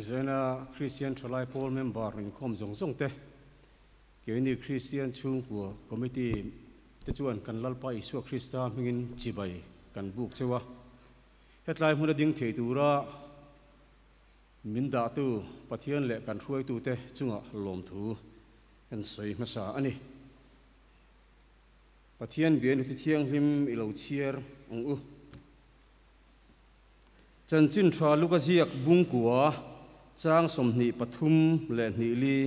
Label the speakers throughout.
Speaker 1: Zena Kristian Thalai Pawl member inkhawm zawng zawng te, keini Kristian chhungkua Committee te chuan kan Lalpa Isua Krista hmingin chibai kan buk cheu a. Hetlai hmuna ding thei tura min dahtu Pathian leh kan hruaitute chungah lawmthu kan sawi hmasa a ni. Pathian bian i tithianghlim i lo chhiar ang u. Chanchin tha Luka ziak bungkua chang 23 leh hnih li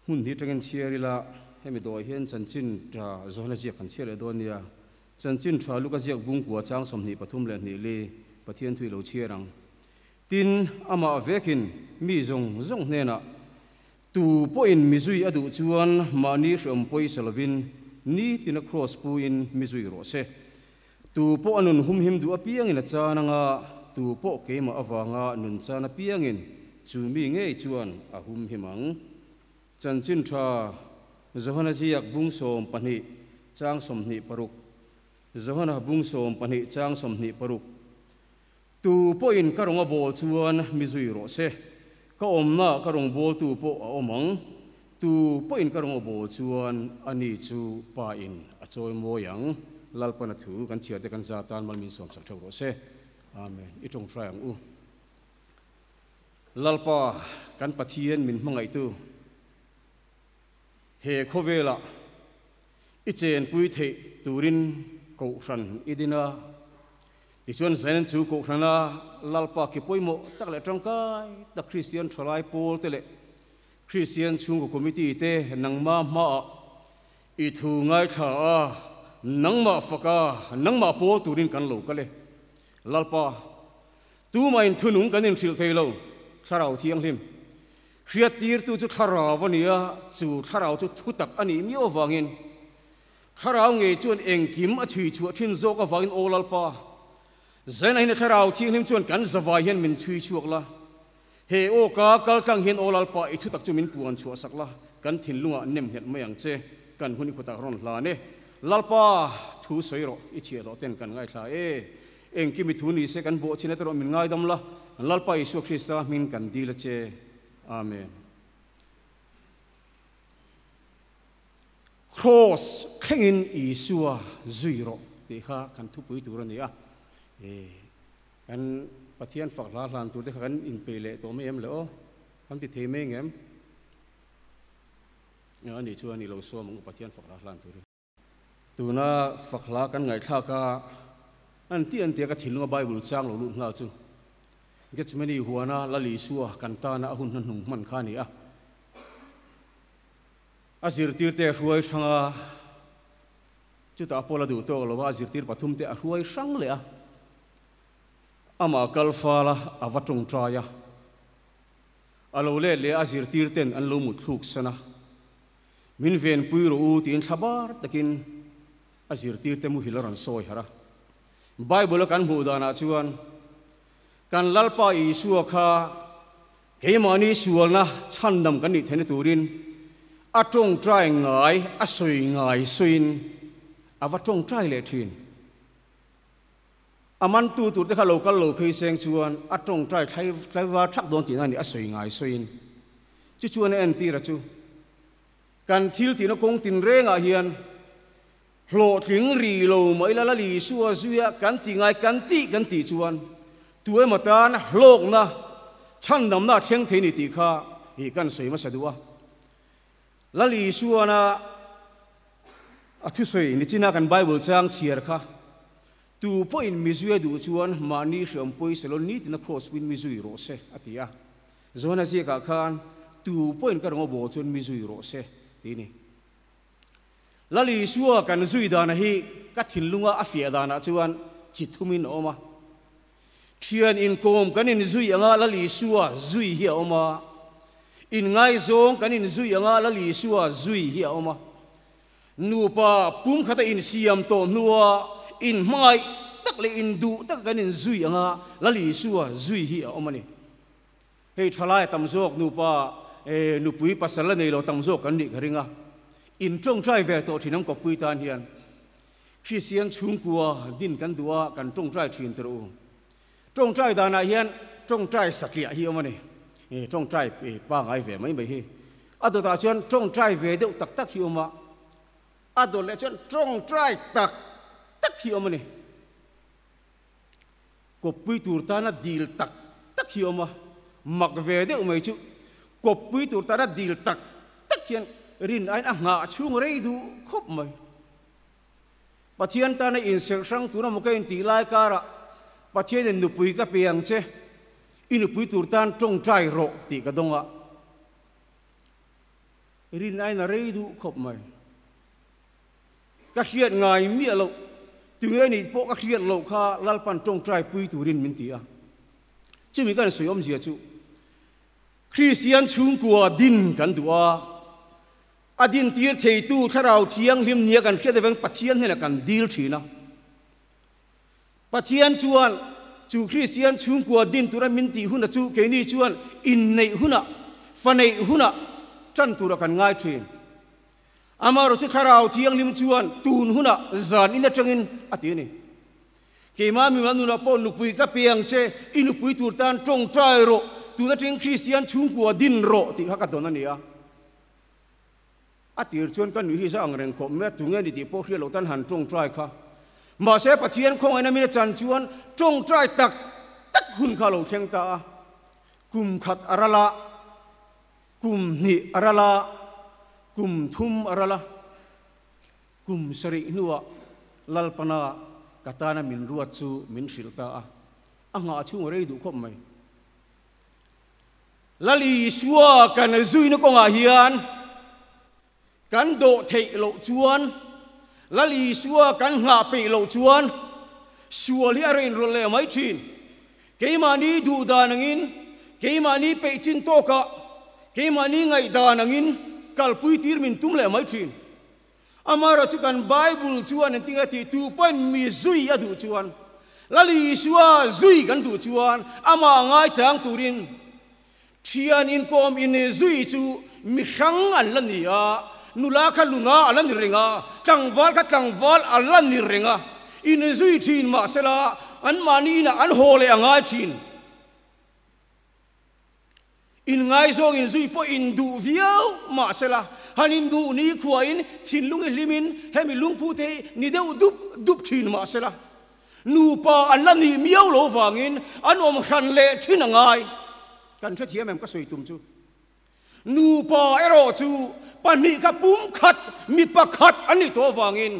Speaker 1: hmun hi tangin chhiar ila, hemi dawh hian chanchin tha Johana ziak kan chhiar leh dawn nia. Chanchin tha Luka ziak bungkua chang 23 leh hnih li Pathian thu i lo chhiar ang. Tin, amah vekin mi zawng zawng hnenah tu pawhin mi zui a duh chuan mahni hreawm pawisa lovin ni tina cross puin mi zui rawh se. Tu pawh a nun humhim duh apiangin a chan anga, tu pawh keimah avanga nun chan apiangin chu mi ngei chuan a humhim ang. Chanchin tha Johana ziak bung 12 chang 26. Johana bung 12 chang 26. Tu pawhin ka rawnga bawl chuan mi zui rawh se. Ka awmna ka rawng bawl tu pawh a awm ang. Tu pawhin ka rawnga bawl chuan ani chu pa in a chawi mawi ang. Lalpana thu kan chhiar te kan za tan mal min sawm sak theuh rawh se. Amen. I tawng try ang u. Lalpa kan Pathian min hmangaih tu. He khawvela i chen pui thei turin kohhran i dina. Tichuan zanin chu kohhrana Lalpa ki pawimawh tak leh tangkai tak Kristian Thalai Pawl te leh Kristian Chhungkaw Committee te nangma hmaah i thu ngaithla a, nangmah faka nangmah pawl turin kan lo kal e. Lalpa, tumah in thunung kan inhrilh thei lo, Thlarau Thianghlim. Hriat tirtu chu thlarau a ni a, chu thlarau chu thutak a nih miau avangin Thlarau ngei chuan engkim a chhui chhuah thin zawk avangin aw Lalpa, zaina hian Thlarau Thianghlim chuan kan zawai hian min chhui chhuak la. He aw ka kal tlang hian aw Lalpa i thutak chu min puan chhuah sak la, kan thinlungah nem nghet mai ang che, kan hun i kutah rawn hlan e. Lalpa, thu sawi rawh, i chhiah hlawh ten kan ngaithla e. Engkim i thu ni se kan bawh chin ata rawh min ngaidam la, Lalpa Isua Krista hming kan dil a che. Amen. Cross thlengin Isua zui rawh tih kha kan thupui tur a ni a. Kan Pathian fak hla hlan tur te kha kan inpeih leh tawh mai em le aw? Kan ti thei mai ngem? Ani chuan i lo sawm ang u Pathian fak hla hlan turin. Tuna fak hla kan ngaihthlak a, an ti an tia ka thinlunga Bible chang lo lut nghal chu Gethsemane huana Lal Isua kan tana a hun hnahnung hman kha a ni a. A zirtirte a hruai hrang a, chutah Paul a duh tawk lo a, a zirtir pathum te a hruai hrang leh a. Amah kal fal a, a va tawngtai a. A lo let leh a zirtir ten an lo mut thluk san a. Min venpui rawh u tiin thla bar takin a zirtirte muhil a rawn sawi harh a. Bible a kan hmuh danah chuan kan Lalpa Isua kha keimahni sualna chhandam kan nih theihna turin a tawngtai ngai, a sawi ngai sawiin a va tawngtai leh thin. A mantu tur te kha lo kal lo phei seng chuan a tawngtai tlaivar thak dawn tihna a ni, a sawi ngai sawiin. Chu chuan a entir a chu kan thil tihna kawng tin rengah hian hlawhtling ri lo mah ila Lal Isua zuia kan ti ngai kan tih kan tih chuan tu emaw tan hlawkna chhandamna a thleng thei ni tih kha hi kan sawi hmasa duh a. Lal Isuana a thusawi nichina kan Bible chang chhiar kha tu pawhin mi zuia duh chuan mahni hreawm pawisa lo ni tina cross puin mi zui rawh se a ti a. Johana ziakah khan tu pawhin ka rawnga bawl chuan mi zui rawh se ti ni. Lal Isua kan zui dana hi ka thinlunga a fiah danah chuan chi thumin a awm a. Thian inkawm kan inzui anga Lal Isua zui hi a awm a. Inngaizawng kan inzui anga Lal Isua zui hi a awm a. Nupa pum khata insiam tawh hnua inhmangaih tak leh induh tak kan inzui anga Lal Isua zui hi a awm a ni. Hei thalai tam zawk nupa nupui pasal a nei lo tam zawk kan nih ka ring a. In tawngtai ve tawh thin ang kawppui tan hian Kristian chhungkua din kan duh a, kan tawngtai thin tur u. Tawngtai danah hian Ṭawngṭai satliah hi awm a ni. Ṭawngṭai pangai ve mai mai hi. A dawtah chuan ṭawngṭai ve deuh tak tak hi awm a. A dawt leh chuan ṭawngṭai tak tak hi awm a ni. Kawppui tur tana dil tak tak hi awm a. Mak ve deuh mai chu kawppui tur tana dil tak tak hian rin aiin a nghah chhung rei duh khawp mai. Pathian tana inserh hrang tur emaw ka intih lai karah Pathianin nupui ka pe ang che, i nupui tur tan tawngtai rawh tih ka dawng a. Rin aiin a rei duh khawp mai. Ka hriat ngai miah loh, tunge nih pawh ka hriat loh kha Lalpan tawngtai pui turin min ti a. Chumi kan sawi awmzia chu Kristian chhungkua din kan duh a. A dintir theitu Thlarau Thianghlim nia kan hriat aveng Pathian hnenah kan dil thin a. Pathian chuan chu Kristian chhungkua din tura min tih hunah chu keini chuan inneih hunah, fa neih hunah tan tura kan ngai thin. Amaherawhchu Thlarau Thianghlim chuan tun hunah zan in atangin a ti a ni. Keimah mimal nunah pawh nupui ka pe ang che, i nupui tur tan tawngtai rawh, tun atangin Kristian chhungkua din rawh tih kha ka dawn a ni a. A tir chuan ka nuih hi za ang reng khawp mai a, tunge ni tih pawh hriat loh tan han tawngtai kha. Mahse Pathian khawngaihna min a chan chuan tawngtai tak tak hun kha a lo thleng ta a. Kum khat a ral a, kum hnih a ral a, kum thum a ral a, kum sarih hnuah Lalpana ka tana min ruat chu min hrilh ta a, a nghah chhung a rei duh khawp mai. Lal Isua kan zuina kawngah hian kan dawh theih loh chuan, Lal Isua kan nghah peih loh chuan sual hi a rawn rawlh leh mai thin. Keimahni duh dan angin, keimahni peih chin tawkah, keimahni ngaihdan angin kalpui tir min tum leh mai thin. Amaherawhchu chu kan Bible chuan engtin nge tih tu pawhin mi zui a duh chuan, Lal Isua zui kan duh chuan amah ngaichang turin thian inkawm in zui chu mi hrang an la ni a, nula kha luna a la ni reng a, tlangval kha tlangval a la ni reng a, in zui thin mahsela anmahni inah an haw leh a ngai thin. Inngaizawng inzui pawh induh viau mahsela, han inhmuh nikhuain thinlung i hlimin hemi lungphu te hi ni deuh dup dup thin mahsela, nupa an la nih miau lo vangin an awm hran leh thin a ngai. Kan hrethiam em ka sawi tum chu. Nupa erawh chu pahnih kha pum khat mi pakhat an nih tawh avangin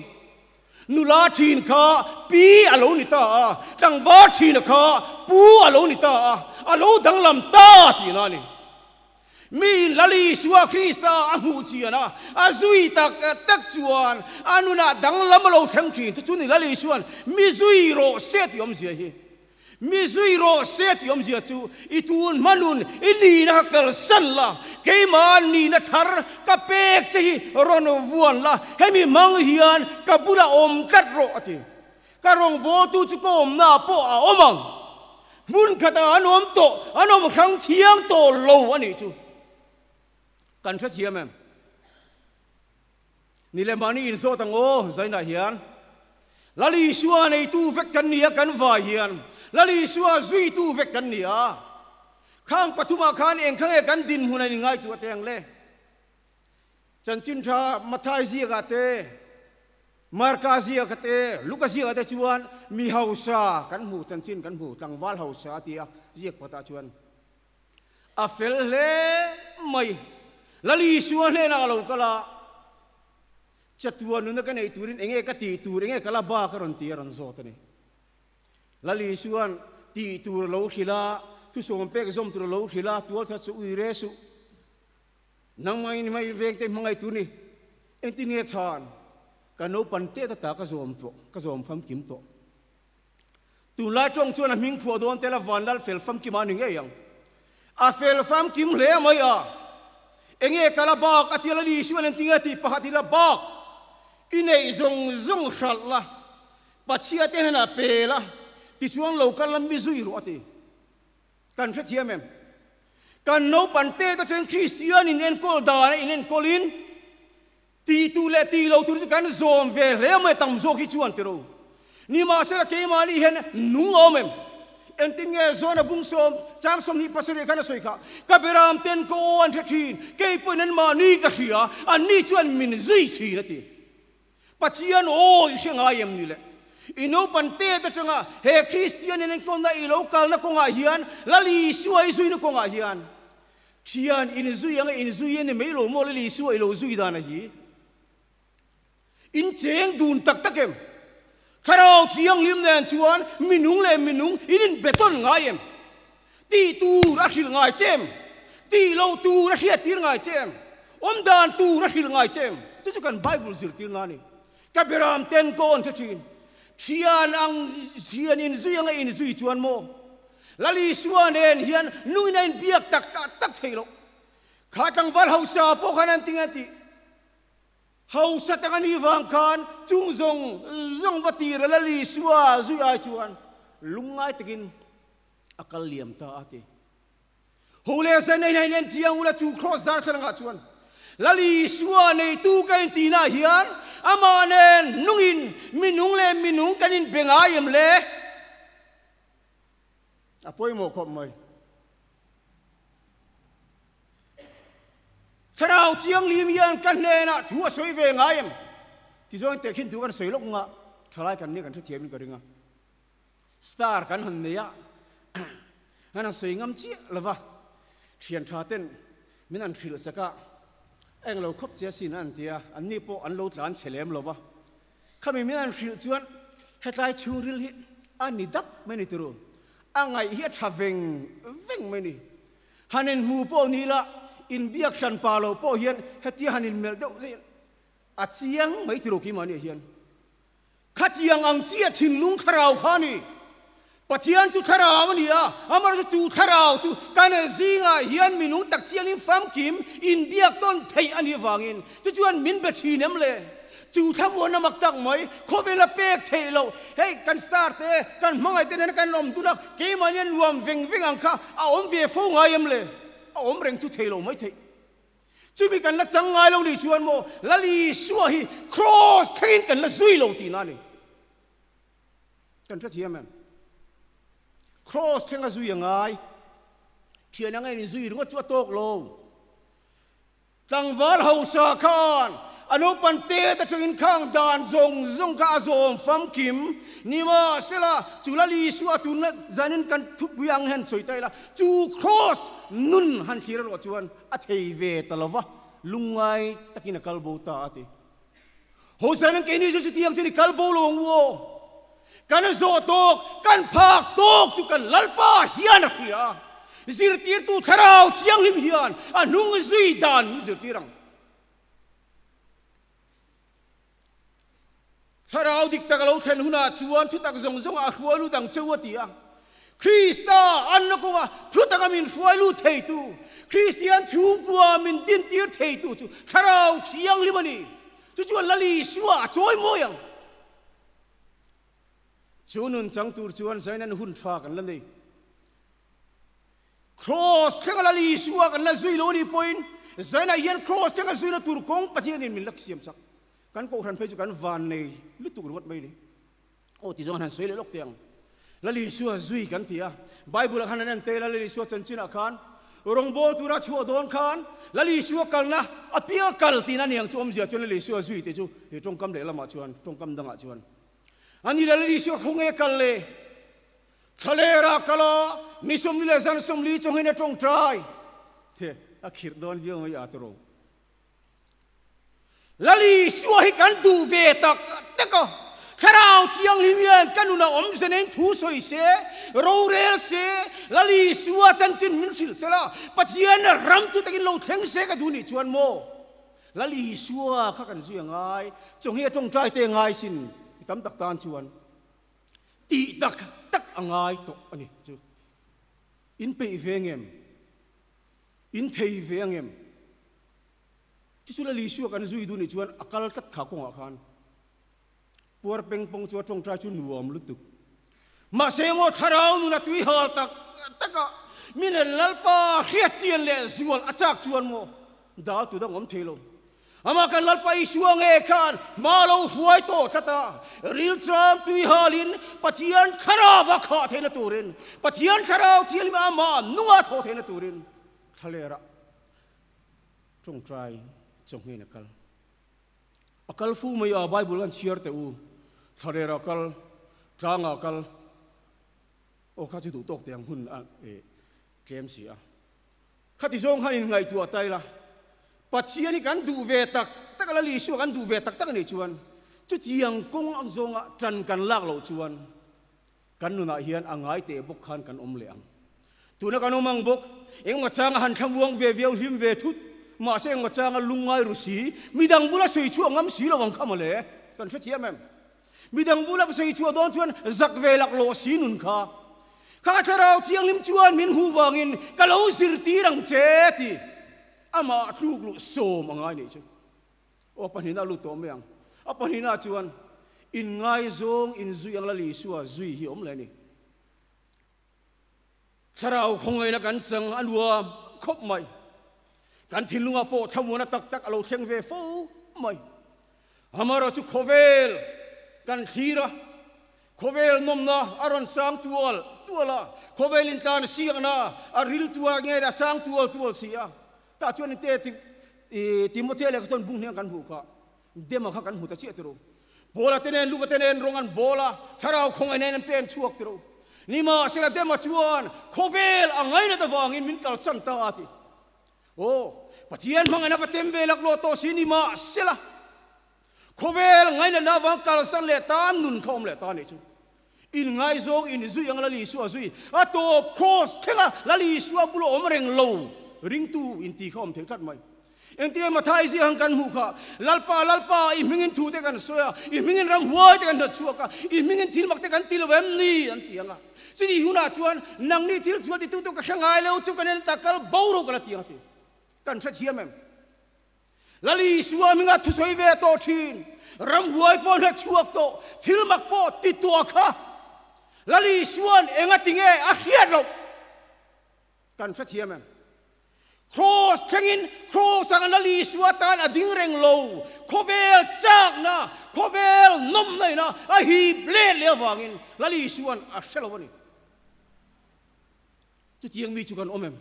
Speaker 1: Nula thin kha pi a lo ni ta a, tlangval thina kha pu a lo ni ta a, a lo danglam ta tihna a ni. Mi Lal Isua Krista a hmuh chian a, a zui tak tak chuan a nunah danglam a lo thleng thin. Chu chu ni Lal Isua'n mi zui rawh se tih awmzia hi. Mi zui rawh se tih awmzia chu i tun hma nun i nihna kha kalsan la, keimah nihna thar ka pek che hi rawn vuan la, hemi hmang hian ka bulah awm tlat rawh a ti. Ka rawngbawltu chu ka awmnaah pawh a awm ang. Hmun khatah an awm tawh, an awm hrang thiang tawh lo a nih chu. Kan hrethiam em? Ni leh mahni inzawt ang aw, Zainah hian Lal Isua neitu vek kan ni a, kan vai hian Lal Isua zuitu vek kan ni a. Khang pathumah khan eng kha nge kan dinhmun a inngaihtuah teh ang le? Chanchin tha Mathai ziakah te, Marka ziakah te, Luka ziakah te chuan mi hausa kan hmu, chanchin kan hmu, tlangval hausa a ti a, ziak pakhatah chuan. A fel hle mai. Lal Isua hnenah a lo kal a, Chatuan nuna ka neih turin enge ka tih tur, enge ka la bak a rawn ti a rawn zawt a ni. Lal Isua'n tih tur a lo hrilh a, thusawm pek zawm tur a lo hrilh a, tualthat suh, ui re suh, nangmah in hmai veng te hmangaih tur ni, engtin nge chhan ka naupang teh ta ta ka zawm tawh, ka zawm famkim tawh. Tunlai tawng chuan a hming phuah dawn tel a Vanlal fel famkim a ni ngei ang. A fel famkim hle mai a. Enge ka la bak a ti la ni Isuan engtin nge tih pakhat hi la bak i neih zawng zawng hralh la, Pathiate hnenah pe la, tichuan lo kal la mi zui rawh a ti. Kan hrethiam em? Kan naupang te atang Kristian in enkawl dan a inenkawl in Ti tu leh ti lo tur chu kan zawm ve hle mai tam zawk hi chuan tiro. Nimahsela keimahni hian nung a awm em? Engtin nge Zona bung sawm chang 27 khan a sawi kha, Ka beram ten ka aw an hre thin, kei pawhin anmahni ka hria, anni chuan min zui thin a ti. Pathian aw i hre ngai em ni le? I naupan tet atanga he Kristian in enkawlna i lo kalna kawngah hian, Lal Isua i zuina kawngah hian, Thian inzui anga inzui a ni mai lo maw Lal Isua i lo zui dan a hi? In cheng dun tak tak em? Thlarau Thianghlim nen chuan minung leh minung in inbetawn ngai em? Tih tur a hrilh ngai che em? Tih loh tur a hriattir ngai che em? Awm dan tur a hrilh ngai che em? Chu chu kan Bible zirtirna a ni. Ka beram ten ka awn hre thin. Thian ang thian inzui anga inzui chuan maw? Lal Isua nen hian nungin a inbiak tak tak thei loh. Kha tlangval hausa pawh khan an ti nge tih? Hausa tak a nih vang khan chung zawng zawng va tir a Lal Isua zui ai chuan lungngai takin a kal liam ta a ti. Ho leh zan ei hnain en chiang ula chu kraws darthlalangah chuan Lal Isua neitu ka intihnaah hian amah nen nungin minung leh minung kan inbe ngai em le? A pawimawh khawp mai. Thlarau Thianghlim hian ka hnenah thu a sawi ve ngai em? Tichuan tehkhin thu kan sawi lawk anga thalai kan nia kan hrethiamin ka ring a. Star kan han nei a, kan han sawi ngam chiah lo va, thian tha ten min han hrilh sak a, eng lo khawp che asin an ti a, anni pawh an lo tlan chhe lem lo va. Khami min han hrilh chuan hetlai chhungril hi a ni dap mai ni turu, a ngaih hi a tha veng veng mai ni. Han inhmu pawh ni la, inbiak hran pa lo pawh hian hetia han inmelh deuh zet a chiang mai tiro keimah nia hian. Khatiang ang chiah thinlung thlarau kha a ni. Pathian chu thlarau a ni a, amaherawhchu chu thlarau chu kan zingah hian minung tak thiangin famkim inbiak tawn theih a nih avangin chu chuan min be thin em le? Chu thlamuanna mak tak mai, khawvela pek theih loh, hei kan star te, kan hmangaih te nena kan awm dun a, keimahni a nuam veng veng ang kha a awm ve fo ngai em le? A awm reng chu thei lo mai theih. Chumi kan la chang ngai lo nih chuan maw Lal Isua hi kraws thlengin kan la zui lo tihna a ni. Kan hrethiam em? Kraws thleng a zui a ngai. Thian anga inzui ringawt chu a tawk lo. Tlangval hausa khan a naupan tet atangin khang dan zawng zawng kha a zawm famkim. Nimahsela, chu Lal Isua tunna zanin kan thupui ang hian sawi ta ila, chu kraws nun han thlir erawh chuan a thei ve ta lo va, lungngai takin a kal bo ta a ti. Hosanna keini chu chutiang chuan i kal bo lo ang u aw. Kan zawh tawk, kan phak tawk chu kan Lalpa hian a hria a. Zirtirtu Thlarau Thianghlim hian a hnung zui dan min zirtir ang. Thlarau dik tak a lo thlen hunah chuan thutak zawng zawngah a hruai lut ang che u a ti a. Krista anna kawnga thutaka min hruai lut theitu, Kristian chhungkua min dintir theitu chu Thlarau Thianghlim a ni. Chu chuan Lal Isua a chawi mawi ang. Chu nun chang tur chuan Zainan hun tha kan la nei. Kraws thlenga Lal Isua kan la zui lo a nih pawhin Zainah hian kraws thlenga zuina tur kawng Pathianin min la siam chak. Kan kohhran phei chu kan van nei lutuk ringawt mai ni. Aw ti zawng an han sawi leh lawk teh ang. Lal Isua zui kan ti a, Bible ah khan an en te Lal Isua chanchinah khan rawngbawl tura chhuah dawn khan Lal Isua kalna apianga kal tihna a ni ang chu awmzia chuan Lal Isua zui tih chu he tawngkam lehlamah chuan tawngkam dangah chuan a ni Lal Isua khawnge kal le Thlalera kal a ni 40 leh zan 40 chawngin a tawngtai the a khirh dawn viau mai a tawrh. Lal Isua hi kan duh ve tak tak a, Thlarau Thianghlim hian ka nunah awmze neiin thu sawi se, rorel se, Lal Isua chanchin min hrilh se la, Pathian ram chu takin lo thleng se ka duh nih chuan maw? Lal Isua kha kan zui a ngai, chawnghi a tawngtai te ngai sin mi tam tak tan chuan tih tak tak a ngai tawh a ni chu. In peih ve ngem? In thei ve angem? Chu chu Lal Isua kan zui duh nih chuan a kal tlat kha kawngah khan puar peng pawng chu a tawngtai chu nuam lutuk. Mahse maw thlarau nun a tui hal tak tak a, min en Lalpa hriatchian leh zual a chak chuan maw dal tu dang awm thei lo. Amah kan Lalpa Isua nge khan hma lo hruai tawh tlat a, rilṭam tui halin Pathian Thlarau a khah theihna turin, Pathian Thlarau Thianghlim amah nunga thawh theihna turin thlalerah ṭawngṭai chawnghein a kal. A kal fu mai a, Bible an chhiar teh u, thlalerah kal, tlangah kal, aw kha chu duh tawk teh ang hun a tlem si a. Khati zawng khan inngaihtuah ta ila, Pathian hi kan duh ve tak tak a, Lal Isua kan duh ve tak tak a nih chuan chutiang kawng ang zawnga ṭan kan lak loh chuan kan nunah hian a ngai teh bawk khan kan awm leh ang. Tuna kan awm ang bawk, engmaw changa han thlamuang ve viau hlim ve thut, mahse engmaw changa lungngai ru si, midang bula sawi chhuah ngam si lo ang kha mawle, kan hrethiam em? Midang bula sawi chhuah dawn chuan zak ve lak lawh si nun kha. Kha Thlarau Thianghlim chuan min hmuh vangin ka lo zirtir ang che ti amah tluk luh sawm a ngai nih chu. Aw a pahnihna a lut tawh mai ang. A pahnihna chuan inngaizawng inzui ang Lal Isua zui hi awm leh a ni. Thlarau khawngaihna kan chang a nuam khawp mai. Kan thinlungah pawh thlamuana tak tak a lo thleng ve fo mai. Amaherawh chu khawvel kan thlir a, khawvel nawmna a rawn sang tual tual a, khawvel intlan siakna a ril tual nge a sang tual tual si a. Tah chuan inte Timothea lehkha chuan bung hniang kan hmuh kha Dema kha kan hmu ta chiah tiro. Paula te nen Luka te nen rawng an bawl a, thlarau khawngaih nen an pen chhuak tiro. Nimahsela Dema chuan khawvel a ngainat avangin min kalsan ta a ti. Aw, Pathian hmangaihna va tem ve lak lawh tawh si nimahsela khawvel ngainatna avang kalsan leh ta nun kha awm leh ta nih chu. Inngaizawng inzui ang Lal Isua zui a tawp cross thlenga Lal Isua bula awm reng lo ringtu inti kha awm thei tlat mai. Engtin Mathai ziah ang kan hmuh kha, Lalpa, Lalpa, i hmingin thu te kan sawi a, i hmingin ramhuai te kan hnawt chhuak a, i hmingin thil mak te kan ti lo em ni? an ti ang a. Chutih hunah chuan nangni thil sual titu tu ka hre ngai lo chu kan en ta kal bo ro ka la ti ang a ti. Kan hrethiam em? Lal Isua hminga thusawi ve tawh thin, ramhuai pawh hna chhuak tawh, thil mak pawh ti tuah kha Lal Isua'n enga ti nge a hriat loh kan hrethiam em? Kraws thlengin kraws anga Lal Isua tan a ding reng lo, khawvel chakna, khawvel nawmna ina a hip let leh avangin Lal Isua'n a hre lo a ni. Chutiang mi chu kan awm em?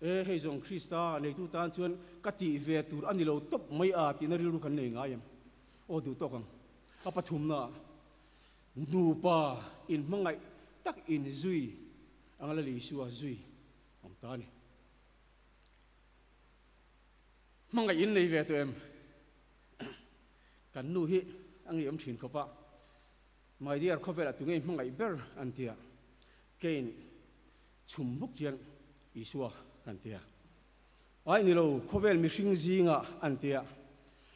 Speaker 1: E, hei zawng Krista neitu tan chuan ka tih ve tur a ni lo tawp mai a tihna rilru kan nei ngai em? Aw duh tawk ang. A pathumna ah nupa inhmangaih tak inzui anga Lal Isua zui awm ta a ni. Hmangaih in nei ve tawh em? Kan nu hi a ngeiawm thin khawp a, My dear khawvelah tunge hmangaih ber an tia, keiin Chhum buk hian Isua kan ti a. Ai ni lo, khawvel mihring zingah an ti a.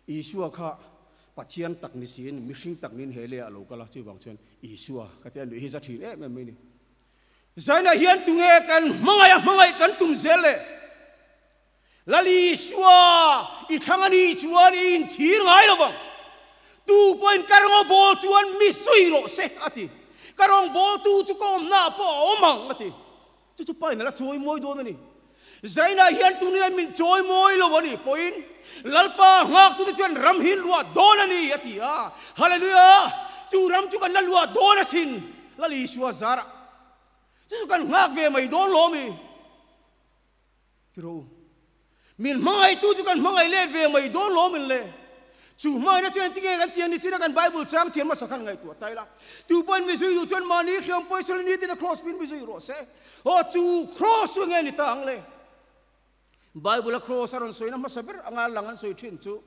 Speaker 1: Isua kha Pathian tak ni siin mihring tak niin he leiah a lo kal a, chuvang chuan Isua ka ti a, nuih hi za thin em em mai ni. Zainah hian tunge kan hmangaih a hmangaih kan tum zel le? Lal Isua i thlang a nih chuan i inchhir ngai lo vang. Tu pawhin ka rawnga bawl chuan mi zui rawh se, a ti. Ka rawng bawltu chu ka awmnaah pawh a awm ang, a ti. Chu chu pain a la chawi mawi dawn a ni. Zainah hian tunilai min chawi mawi lo a nih pawhin Lalpa nghaktute chuan ram hi luah dawn a ni, a ti a. Hallelujah! Chu ram chu kan la luah dawn asin, Lal Isua zarah. Chu chu kan nghak ve mai dawn lo mi. Ti rawh u. Min hmangaihtu chu kan hmangaih let ve mai dawn lawm in le. Chu hmangaihna chuan engtinge kan tiang ni chin a kan Bible chang thiam hmasa khan ngaihtuah ta ila. Tu pawhin mi zui duh chuan mahni hriam pawisa leh nitin a cross pin mi zui rawh se. Aw chu cross chu enge ni ta ang le? Bible a cross a rawn sawina hmasa ber anga lang an sawi thin chu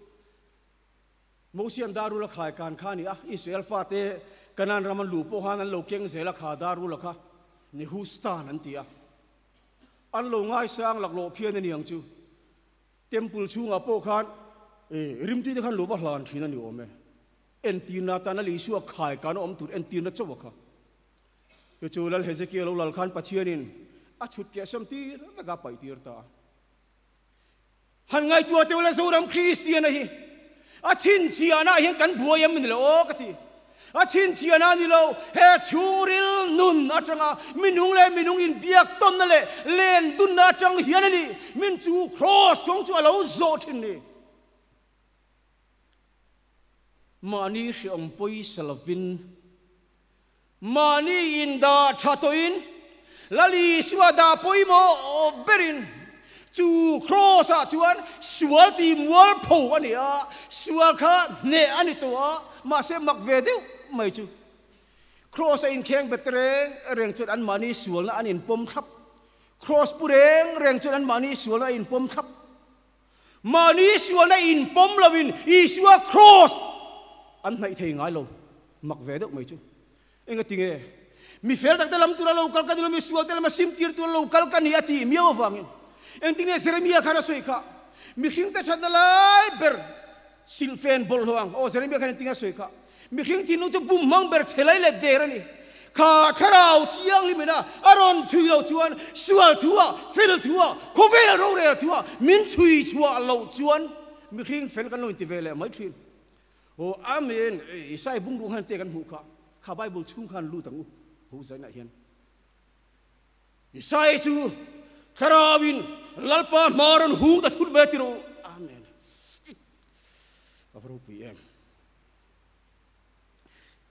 Speaker 1: Mosian darul a khai kan kha a ni a, Israel fate Kanaan ram an luh pawh khan an lo keng zel a kha darul a kha Nehustan an ti a. An lo ngaisang laklawh phian a ni ang chu. Temple chhungah pawh khan rimtui te khan lo va hlan thin a ni awm e. Entirna atana Isua khai kan awm tur entirna chauh a kha. Chu chu Lal Hezekia lo lal khan Pathianin a chhut keh sam tir vek a paih tir ta a. Han ngaihtuah teuh la Zoram Kristiana hi a chhinchhiahna ah hian kan buai em ni lo aw ka ti. A chhinchhiahna a ni lo, he chhungril nun atanga minung leh minung inbiak tawnna leh len dunna atang hian a ni min chu Kraws kawng chu a lo zawh thin ni. Mahni hreawm pawisa lovin, mahni indah tha tawhin, Lal Isua dah pawimawh berin chu Kraws-ah chuan sual tih mualpho a ni a, sual kha hneh a ni tawh a, mahse mak ve deuh mai chu Kraws a inkheng bet reng reng chuan anmahni sualna an inpawm thlap. Kraws pu reng reng chuan anmahni sualna a inpawm thlap. Mahni sualna inpawm loin Isua Kraws an hnaih thei ngai lo. Mak ve deuh mai chu. Engati nge? Mi fel takte lam tura lo kal ka ni lo, mi sualte lama sim tir tura lo kal ka ni a tih miau avangin. Engtin nge Jeremia khan a sawi kha? Mihringte thatna lai ber silhfen bawlhhlawh ang. Aw, Jeremia khan engtin nge a sawi kha? Mihring thinlung chu bum hmang ber che lai leh der a ni. Kha Thlarau Thianghlim ina a rawn chhui loh chuan sual thuah, fel thuah, khawvel rorel thuah min chhui chhuah loh chuan mihring fel kan lo inti ve leh mai thin. Aw, Amen! Isai bungruk han te kan hmuh kha, kha Bible chhung khan lut ang u, ho zainah hian. Isai chu Thlarauin Lalpa hma rawn hung ta thut ve ti rawh u. Amen! A va ropui em!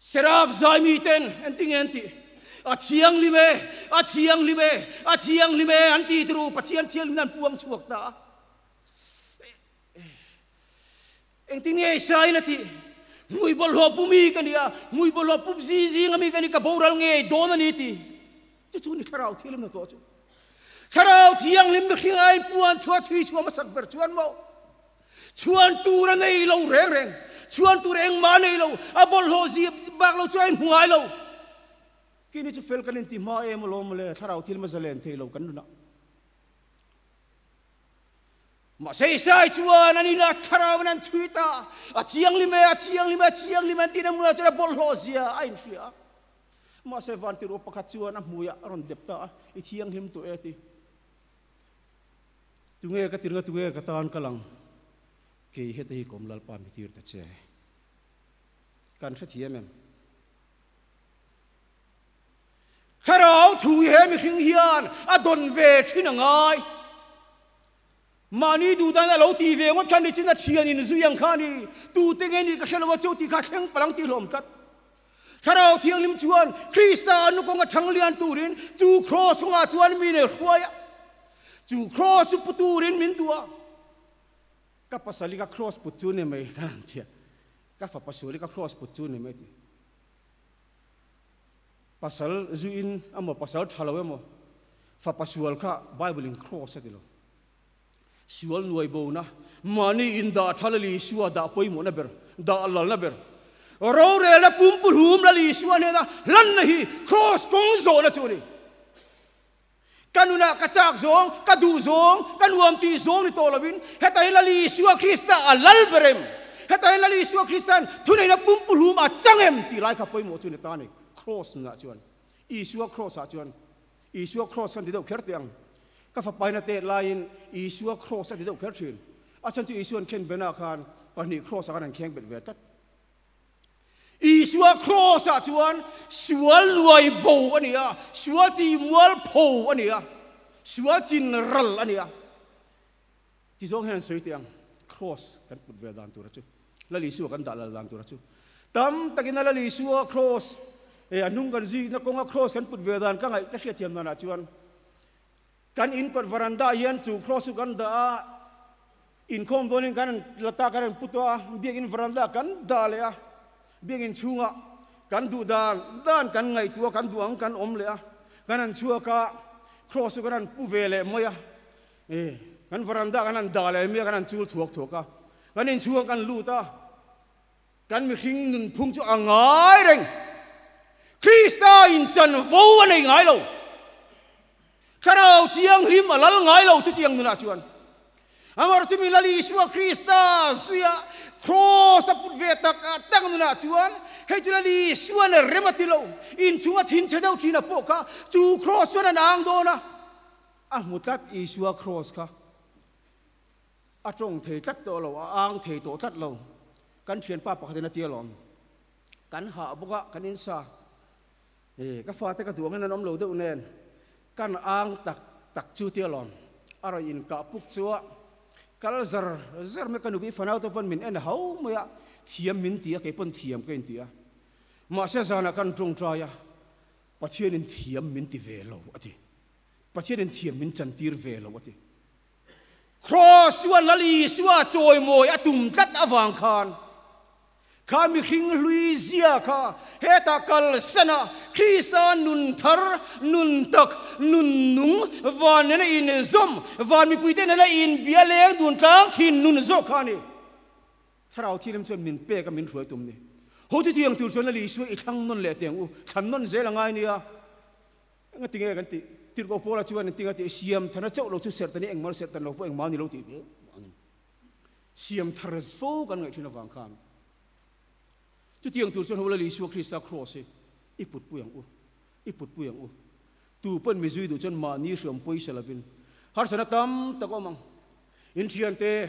Speaker 1: Seraf zai miten an ti nge an tih? A thianghlim e, a thianghlim e, a thianghlim e an ti turu Pathian thianghlimna an puang chhuak ta a. Engtin nge Isaiin a tih? Hmui bawlhhlawh pu mi ka ni a, hmui bawlhhlawh pup zi zinga mi ka ni, ka boral ngei dawn a ni ti. Chu chu ni Thlarau Thianghlim hnathawh chu. Thlarau Thianghlim mihring aiin puan chhuah chhui chhuah hmasak ber chuan maw? Chhuan tur a nei lo reng reng, chhuan tur engmah a nei lo, a bawlhhlawh zip bak lo chu a inhmu ngai lo. Kini chu fel kan inti hma em alawm mawle, Thlarau Thianghlim a zalen thei lo kan nunah. Mahse Isai chuan an inah Thlarauin an chhui ta, a thianghlim e, a thianghlim e, a thianghlim e an tihna hmunah chuan a bawlhhlawh zia a inhria a. Mahse vantirh pakhat chuan a hmuiah a rawn dep ta a, I thianghlim tawh e ti. Tunge ka tirnga tunge ka tan kal ang? Kei heta hi kawm Lalpa mi tir ta che. Kan hrethiam em? Thlarau thu he mihring hian a dawn ve thin a ngai. Mahni duhdan a lo ti ve ngawt khan nichin a thian in zui ang kha a ni. Tute nge nih ka hre lo a, chu ti kha thleng palang tih hlawm tlat. Thlarau Thianghlim chuan Krista a nukawng a chhang lian turin chu kraws kawngah chuan mi nei hruai a, chu kraws chu pu turin min duh a. Ka pasal hi ka kraws put chu ni mai ka han tia, ka fapa sual hi ka kraws put chu ni mai ti. Pasal zuin emaw pasal tha lo emaw fapa sual kha Bible in kraws a ti lo. Sual nuai bona, mahni in dah tha Lal Isua dah pawimawhna ber, dah lalna ber. Rorelna pumpuhlum Lal Isua hnena hlanna hi Kraws kawng zawhna chu a ni. Ka nunah ka chak zawng, ka duh zawng, ka nuam tih zawng ni tawh lovin heta hi Lal Isua Krista a lal ber em? Heta hi Lal Isua Krista'n thuneihna pumpuhlum a chang em? tih lai kha pawimawh chu ni ta a ni. Kraws nunah chuan, Isua Kraws-ah chuan Isua Kraws khan ti deuh kher teh ang. Ka fapain a tet laiin Isua Kraws a ti deuh kher thin. A chhan chu Isua'n khen benah khan pahnih Kraws-ah khan an kheng bet ve tlat. Isua Kraws-ah chuan sual luai bo a ni a, sual tih mual pho a ni a, sual chin ral a ni a. Ti zawng hian an sawi teh ang, Kraws kan put ve dan tura chu, Lal Isua kan dah lal dan tura chu. Tam takin a Lal Isua Kraws, e a hnung kan zikna kawnga Kraws kan put ve dan ka ngaih ka hriatthiam danah chuan kan in kawt varanda hian chu Kraws chu kan dah a, inkhawm dawnin kan han la ta kan han put a, biakin varanda kan dah leh a, biakin chhungah kan duh dan dan kan ngaihtuah kan duh ang kan awm leh a, kan han chhuak a, Kraws chu kan han pu ve leh mai a. E, kan varanda kan han dah leh mai a, kan han chul thuak thuak a, kan inchhung kan lut a, kan mihring nunphung chu a ngai reng. Krista inchanvo a nei ngai lo. Thlarau Thianghlim a lal ngai lo chutiang nunah chuan. Amar chumi Lal Isua Krista zuia Kraws a put ve tak tak nunah chuan hei chu Lal Isuan a rem a ti lo. Inchhunga thinchhe deuh thin a pawh kha chu Kraws chuan a nang dawn a. A hmu tlat Isua kraws kha a tawng thei tlat tawh lo, a ang thei tawh tlat lo. Kan thianpa pakhatin a ti alawm. Kan hah bawk a, kan insa. E, ka fate ka duh angin an awm lo deuh nen, kan ang tak tak chu tia lawm. A rawn inkah puk chu a kal zar zar mai, ka nupui fanau te pawn min en hau mai a, thiam min ti a, kei pawn thiam ka inti a. Mahse zanah kan tawngtai a, Pathianin thiam min ti ve lo a ti. Pathianin thiam min chantir ve lo a ti. Kraws chuan Lal Isua chawimawi a tum tlat avang khan kha mihring hlui zia kha hetah kalsan a, Krista nun thar, nun tak, nun nung, van nena inzawm, van mipuite nena inbia leng dun tlang thin nun zawk kha a ni. Thlarau thilim chuan min pek a min hruai tum ni. Ho chu tiang tur chuan Lal Isua i thlang nawn leh teng u, thlan nawn zel a ngai nia. Enga tinge kan tih? Tirhkoh Paula chuan engtin a tih? Siam thana chauh lo chu serh ta ni, engmah serh tan lo pawh engmah ni lo tih vel angin siam thar fo kan ngaih thin avang khan chutiang tur chuan ho Lal Isua Krista kraws hi i putpui ang u, i putpui ang u. Tu pawn mi zui duh chuan mahni hriam pawisa lovin harsatna tam tak awm ang. Inthiante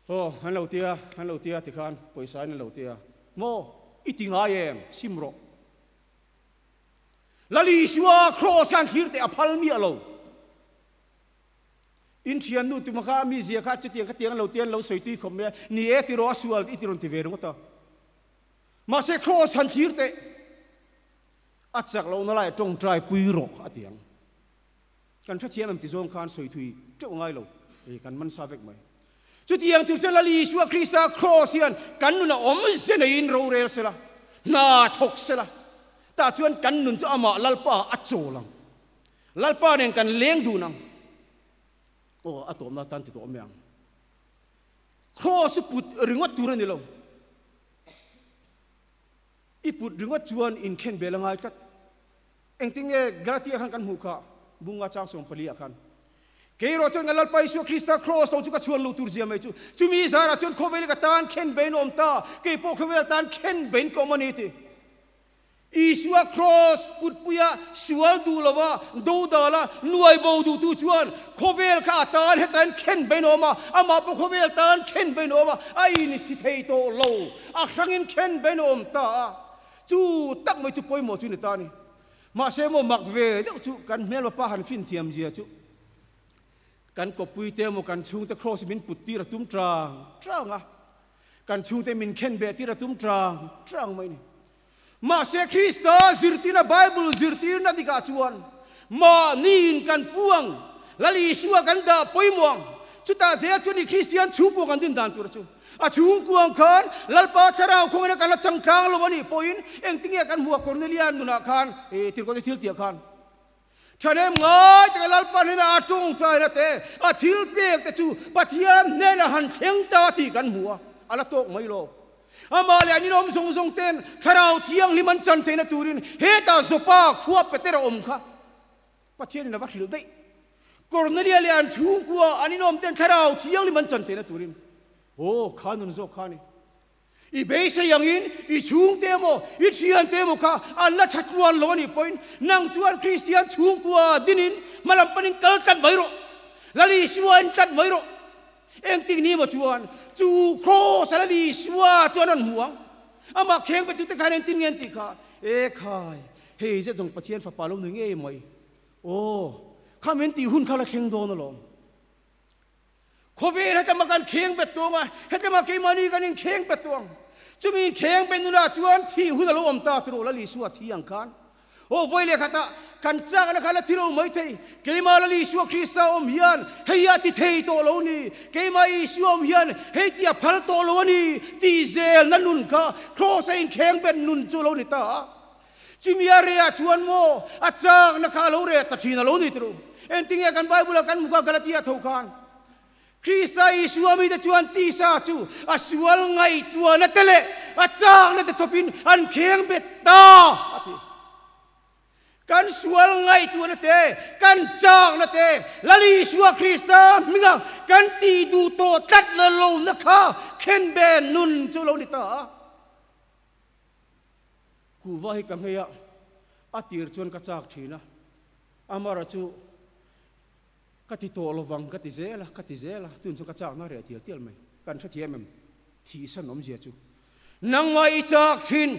Speaker 1: Aw, an lo tia, an lo tia tikhan pawisa in an lo tia. Maw, i ti ngai em? Sim rawh. Lal Isua kraws khan thlir teh a phal miah lo. In thiannu tuma kha a mizia kha chutiang khatiang an lo tia an lo sawi tui khawp mai a, ni e ti rawh a sual i ti rawn ti ve ringawt a. Mahse kraws han thlir teh a chak lohna lai tawngtai pui rawh a ti ang. Kan hrethiam em ti zawng khan sawi thui teuh ngai lo, e kan man sa vek mai. Chutiang tur chuan Lal Isua Krista kraws hian kan nun a awm ze neiin rorel sela, hna thawk sela, tah chuan kan nun chu amah Lalpa a chawl ang. Lalpa nen kan leng dun ang. Aw, a tawpna tan ti tawh mai ang. Kraws chu put ringawt tur a ni lo. I put ringawt chuan inkhen bel a ngai tlat. Engtin nge Galatia khan kan hmuh kha? Bunga chang 14 ah khan. Kei erawh chuan ka Lalpa Isua Krista kraws lo chu ka chhuan lo tur zia mai chu. Chumi zarah chuan khawvel ka tan khen bein awm ta, kei pawh khawvel tan khen bein ka awm a ni ti. Isua kraws putpuia sual duh lova dodala nuai bo duhtu chuan khawvel kha a tan hetain khen bein awm a, amah pawh khawvel tan khen bein awm a, a insi thei tawh lo, a hrangin khen bein awm ta a. Chu tak mai chu pawimawh chu ni ta a ni. Mahse maw mak ve deuh chu kan hmelma pa han fin thiam zia chu kan kawppui te emaw kan chhungte kraws min put tir a tum tang tang a, kan chhungte min khen beh tir a tum tang tang mai a ni. Mahse Krista zirtirna Bible zirtirna dikah chuan mahniin kan pu ang, Lal Isua kan dah pawimawh ang, chutah zel chuan i Kristian chhungkua kan din dan tur chu A chhungkuang khan Lalpa Thlarau khawngin a kan la chang tlang lo a nih pawhin engtinge kan hmuh a Cornelia nunah khan e tirhkohte thil tih ah khan thahnem ngai taka Lalpa hnenah a tawngtaina te a thil pek te chu Pathian hnenah han thleng ta tih kan hmu a, a la tawk mai lo. Amah leh an inawm zawng zawng ten Thlarau Thianghlim an chan theihna turin hetah Joppa khua Petera awm kha Pathianin a va hrilh daih. Cornelia leh an chhungkua an inawm ten Thlarau Thianghlim an chan theihna turin aw kha nun zawk kha a ni. I beisei angin i chhungte emaw i thiante emaw kha an la tha tluan lo a nih pawhin nang chuan Kristian chhungkua dinin hmalam panin kal tlat mai rawh. Lal Isua in tlat mai rawh. Engtik ni emaw chuan chu kraws a Lal Isua chuan an hmu ang. Amah kheng betute khan engtin nge an tih kha? E khai, hei zet zawng Pathian fapa lo ni ngei mai. Aw, kha min tih hun kha la thleng dawn alawm. Khawvel hetlama kan kheng bet tuang a, hetlama keimahni kan inkheng bet tuang. Chumi inkheng bet nunah chuan thih hun a lo awm ta tiraw Lal Isua thi ang khan. Aw, vawi leh khatah kan chakna kha la thi lo mai thei. Keimah Lal Isua Krista awm hian hei a ti thei tawh lo ni. Keimah Isua awm hian hei ti a phal tawh lo a ni tih zelna nun kha kraws a inkheng bet nun chu a lo ni ta a. Chumi a reh ah chuan maw a chakna kha a lo reh ta thin a lo ni tiro. Engtinge kan Bible ah kan hmu kha Galatia tho khan Krista Isua mite chuan tisa chu a sual ngaihtuahna te leh a chakna te chawpin an kheng bet ta a ti. Kan sual ngaihtuahna te, kan chakna te Lal Isua Krista hminga kan tih duh tawh tlat la lohna kha khenbe nun chu lo ni ta a. Kuhva hi ka hmei a, a tir chuan ka chak thin a, Amara chu ka ti tawh lovang ka ti zel a, ka ti zel a, tun chu ka chakna reh tial tial mai, kan hrethiam em? Thihsan awmzia chu nangmah i chak thin.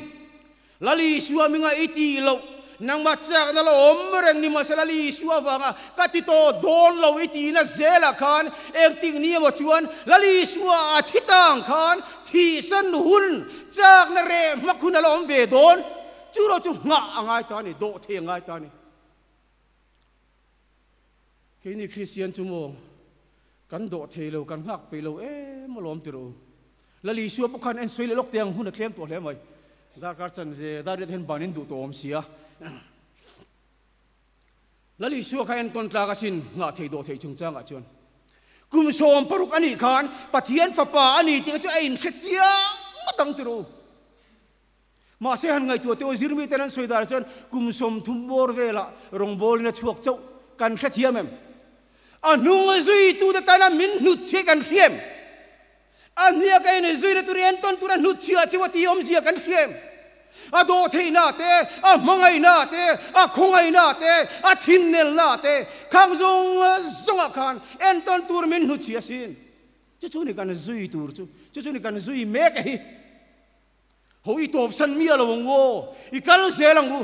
Speaker 1: Lal Isua minga i tih loh, nangmah chakna la awm reng ni mahse Lal Isua avanga ka ti tawh dawn lo i tihna zelah khan engtik ni emaw chuan Lal Isua a thi tang khan thihsan hun chakna reh hmak hun a la awm ve dawn. Chu erawh chu nghah a ngai ta a ni, dawh thei a ngai ta a ni. Keini Kristian chu maw kan dawh thei lo, kan nghak peih lo em alawm ti rawh u. Lal Isua pawh khan en sawi leh lawk teh ang hun a tlem tawh hle mai. Darkar chan ve dar riat hian ban in duh tawh awm si a. Lal Isua kha entawn tlak asin nghah thei dawh theih chungchangah chuan kum 60 a nih khan Pathian fapa a ni tih kha chu a inhre chiang ngawt ang ti rawh u. Mahse han ngaihtuah teh aw zirmi ten an sawi danah chuan kum 30 bawr velah rawngbawlin a chhuak chauh kan hrethiam em? A hnung zuitute tana min hnutchhiah kan hria em? A hniak a inzuina tur i entawn tura hnutchhiah chu a tih awmzia kan hria em? A dawhtheihna te, a hmangaihna te, a khawngaihna te, a thinnelna te khang zawng zawngah khan entawn tur min hnutchhiah asin. Chu chu ni kan zui tur chu, chu chu ni kan zui mek a hi. Ho i tawpsan miah lo ang aw, i kal zel ang u.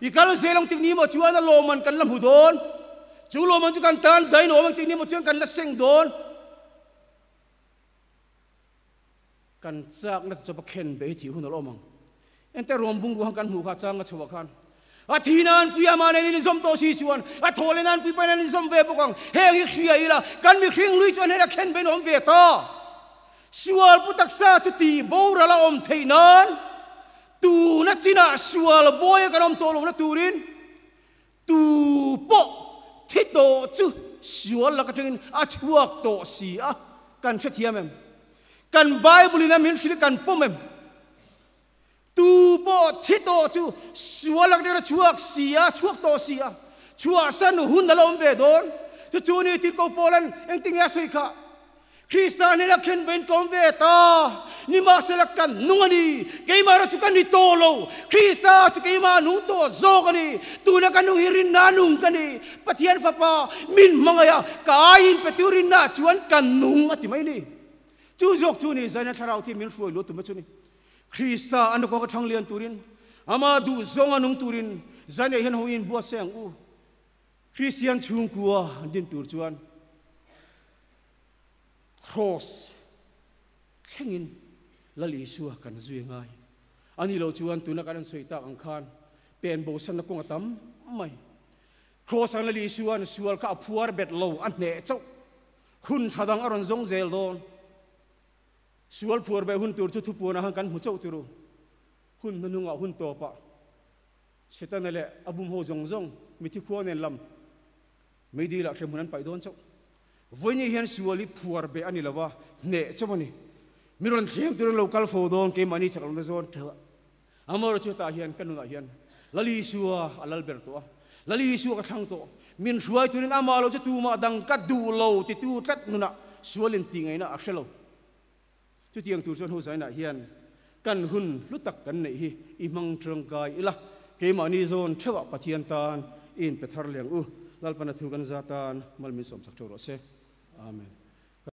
Speaker 1: I kal zel ang tik ni maw chuan a lawmman kan la hmu dawn. Chu lawmman chu kan tan dain awm ang tik ni maw chuan kan la seng dawn. Kan chakna te chawpa khen be hi thih hun a la awm ang. Ente ruam bungrua han kan hmuh kha changa chhoah khan a thi nan pui ama nen in inzawm tawh si chuan a thaw leh nan pui pain an inzawm ve bawk ang. Heng hi hria ila kan mihring lui chuan hena khen bein a awm ve ta. Sual pu taksa chu tih boral a awm theih nan tuna chinah sual bawi a kan awm tawh lohna turin tu pawh thi tawh chu sual lak atangin a chhuak tawh si a, kan hrethiam em? Kan Bible in a min hrilh kan pawm em? Tu pawh thi tawh chu sual lak atangin a chhuak si a, chhuak tawh si a, chhuahsan hun a la awm ve dawn. Chu chu ni Tirhkoh Paula'n engtin nge a sawi kha? Krista hnena khen vein ka awm ve ta, nimahsela kan nung a ni, keimah erawh chu ka ni tawh lo, Krista chu keimah a nung tawh zawk a ni, tuna ka nung hi rinna a nung ka ni, Pathian Fapa min hmangaih a, ka aiin petu rinna chuan ka nung a ti mai ni. Chu zawk chu ni Zaina Thlarau thi min hruai luat tum a chu ni. Krista a nukawk a thang lian turin, ama duh zawng a nung turin Zaina hian ho in buatsaih ang u. Kristian chhungkua din tur chuan Kraws thlengin Lal Isua kan zui ngai. A nih loh chuan tuna kan an sawi tak ang khan pen bosanna kawng a tam mai. Kraws ang Lal Isua'n sual kha a phuar bet lo, a hneh chauh. Hun tha dang a rawn zawng zel dawn. Sual phuar beh hun tur chu thupuanah khan kan hmu chauh turu. Hun hnuhnungah hun tawpah Setana leh a bumho zawng zawng mithi khua nen lam meidil ah hremhmun an paih dawn chauh. Vawiini hian sual hi phuar beh a ni lo a, hneh chauh a ni. Mi rawn thleng turin lo kal fo dawn keimahni chak lohna zawn theuh a. Amaherawh chu hetah hian ka nunah hian Lal Isua a lal ber tawh a, Lal Isua ka thlang tawh. Min hruai turin amah lo chu tumah dang ka duh lo titu tlat nunah sual in tih ngaihna a hre lo. Chutiang tur chuan Huzainah hian kan hun hlu tak kan neih hi i hmang tangkai ila, keimahni zawn theuhah Pathian tan i inpe thar leng u. Lalpana thu kan za tan mal min sawmsak theuh rawh se. Amen.